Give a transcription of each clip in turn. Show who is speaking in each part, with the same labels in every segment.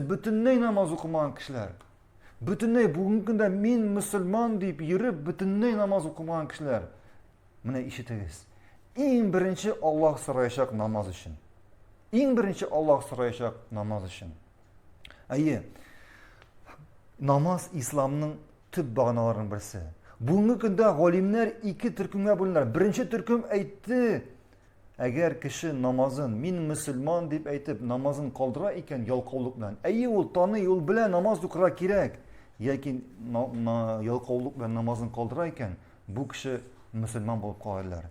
Speaker 1: бөтенләй намаз укымаган кешеләр. Бөтенләй бүгенге көндә мин мөселман дип йөреп, бөтенләй намаз укымаган кешеләр. Менә ишетегез. Иң беренче Аллаһ сораячак намаз өчен. Иң беренче Аллаһ сораячак намаз өчен. Әйе. Намаз исламның төп баганаларының берсе. Бүгенге көндә галимнәр ике төркемгә бүленәләр. Беренче төркем әйтте, әгәр кеше намазын, мин мөселман дип әйтеп, намазын калдыра икән ялкаулык белән. Әйе, ул таный, ул белә, намаз укырга кирәк. Яки ялкаулык белән намазын калдыра икән, бу кеше мөселман булып кала.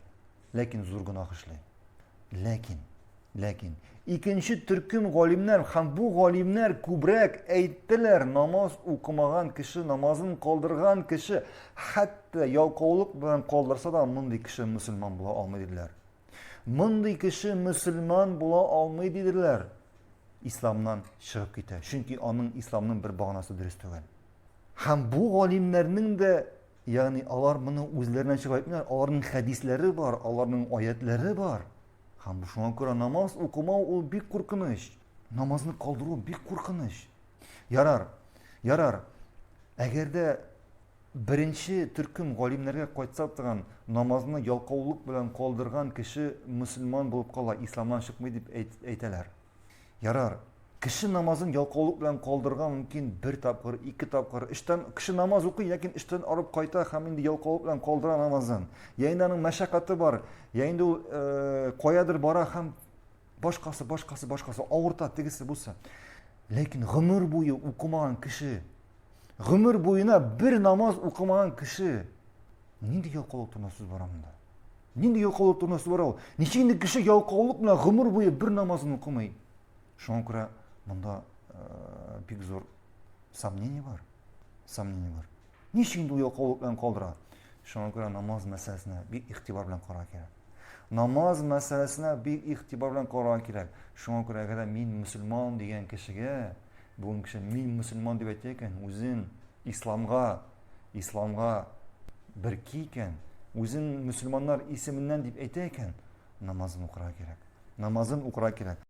Speaker 1: Ләкин зур гөнаһ эшли. Ләкин, ләкин икенче төркем галимнәр һәм бу галимнәр күбрәк әйттеләр, намаз укымаган кеше, намазын калдырган кеше, хәтта ялкаулык белән калдырса да, мондый кеше мөселман була алмый диделәр. Мондый кеше мөселман була алмый диделәр. Исламнан чыгып китә. Чөнки аның исламның бер баганасы дөрес түгел. Һәм бу галимнәрнең дә, ягъни алар моны үзләреннән чыгып әйтмиләр, аларның хәдисләре бар, аларның аятләре бар. Һәм шуңа күрә намаз укымау ул бик куркыныч. Намазны калдыру бик куркыныч. Ярар, ярар. Әгәр дә беренче төркем галимнәргә кайтсак торган намазны ялкаулык белән калдырган кеше мөселман булып кала, исламнан чыкмый дип әйтәләр. Ярар, кеше намазын ялкаулык белән калдырырга мөмкин бер тапкыр, ике тапкыр. Эштән кеше намаз укый, ләкин эштән арып кайта һәм инде ялкаулык белән калдыра намазын. Я инде аның мәшәкате бар, я инде ул э, каядыр бара һәм башкасы, башкасы, башкасы авырта, тегесе, бусы. Ләкин гомер буе укымаган кеше, гомер буена бер намаз укымаган кеше нинди ялкаулык турында сүз бара монда? Нинди ялкаулык турында сүз бара ул? Ничек инде кеше ялкаулык белән гомер буе бер намазын укымый? Шуңа күрә монда э, бик зур сомнение бар. Сомнение бар. Ничек инде ул ялкаулык белән калдыра? Шуңа күрә намаз мәсьәләсенә бик игътибар белән карарга кирәк. Намаз мәсьәләсенә бик игътибар белән карарга кирәк. Шуңа күрә әгәр мин мөселман дигән кешегә, бүген кеше мин мөселман дип әйтә икән, үзен исламга, исламга берки икән, үзен мөселманнар исеменнән дип әйтә икән, намазын укырга кирәк. Намазын укырга кирәк.